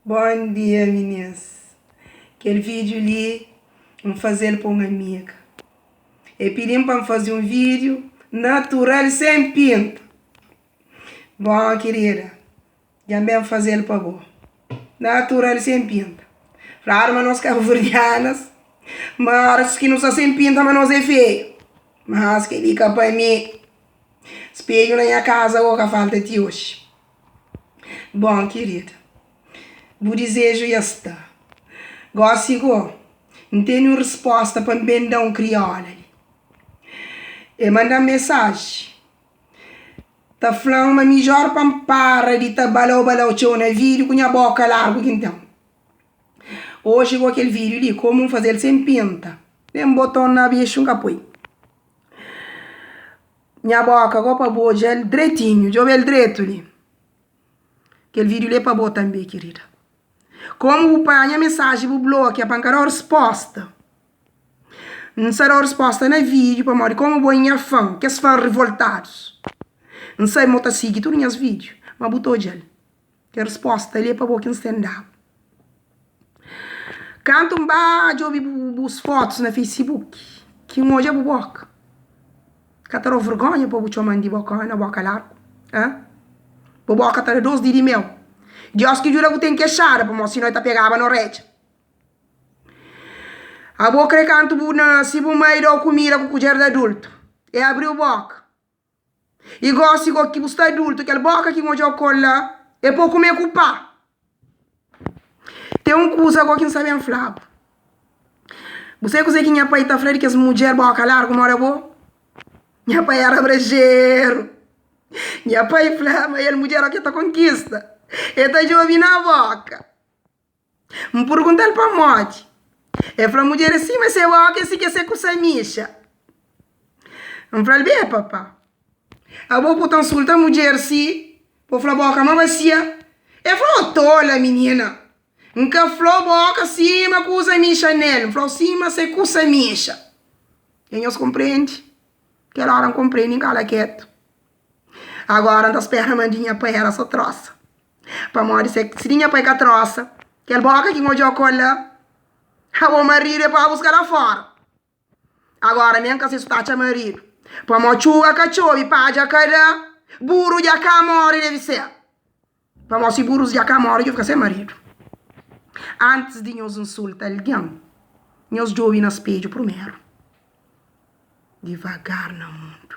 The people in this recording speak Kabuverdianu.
Bom dia minis. Kel vídeo li N fazel pa un amiga. E pidi-m pa N faze un vídeo natural sen pinta. Bom kirida, dja N ben fazel pa bo. Natural sen pinta. Fladu ma nos kabuverdianas ma oras ki nu sta sen pinta ma nos é feiu. Mas kel-li ka pa mi. Spedju na nha kaza go ka falta ti oji. Bon, kirida, bu dizeju ja sta. Gósi gó, N tene un respósta pa N ben da un krióla li. E manda-m mesaji ta fla-m ma midjór pa N para di ta balau-balau txeu na vídiu ku nha bóka largu ki N ten. Oji gó kel vídiu li, komu N faze-l sen pinta, nen boton na bexu N ka poi. Nha boka go pa bo odja-l dretinhu, djobe-l dretu li. Kel vídiu li é pa bo tanbê, kirida. Komu bu panha mensaji bu blokia pa N ka da-u resposta. N sa da-u resposta na vídiu pamodi komu bo é nha fan, kes fan rivoltadus. N sabe ma bu ta sigi tudu nhas vídiu, ma bu ta odja-l. Kel resposta li é pa bo ki N sta da-bu. Kantu N ba djobe bus fotus na Facebook, ki N odja bu boka, ka ta da-u vergonha pa bu txoma-m di bokona, boka largu? Ha? Bu boka ta da dos di di meu. Dios ki djuda bu ten kexada, pamodi sinau e ta pegaba na oredja. Abo kre kantu bu nase, bu mai da-u kumida ku kudjer di adultu, e abri-u boka. I gosi go ki bu sta adultu, kel boka ki N odja-u ku el la, e po kume ku pá. Ten un kuza go ki N sta ben fla-bu. Bu sabe kuze ki nha pai ta fla di kes mudjer boka largu moda bo? Nha pai era brajeru. Nha pai fla ma el mudjer o ki ta konkista, e ta djobe na boka. N purgunta-l pamodi. El fla, Mudjer é sima se boka, é si ki se kusa mixa. N fla-l, Bê, papá, abo bu ta nsulta mudjer si bu fla boka ma basia? El fla, Ô tola, minina! N ka fla-u boka sima kusa mixa nel, N fla-u sima se kusa mixa. Dja nhos konprende? Kel óra N konprende, N kala ketu. Agora N ta spera ma di nha pai éra so trósa. Pamodi se si di nha pai ka trosa, kel boka ki N odja-u ku el la, abo maridu é pa buska la fora. Agora mi N ka se su ta atxa maridu, pamodi txuba ka txobi, padja ka da, buru dja ka more debe ser. Pamodi si burus dja ka more, dja fika sen maridu. Antis di nhos nsulta algen, nhos djobe na spedju primeru. Divagar na mundu.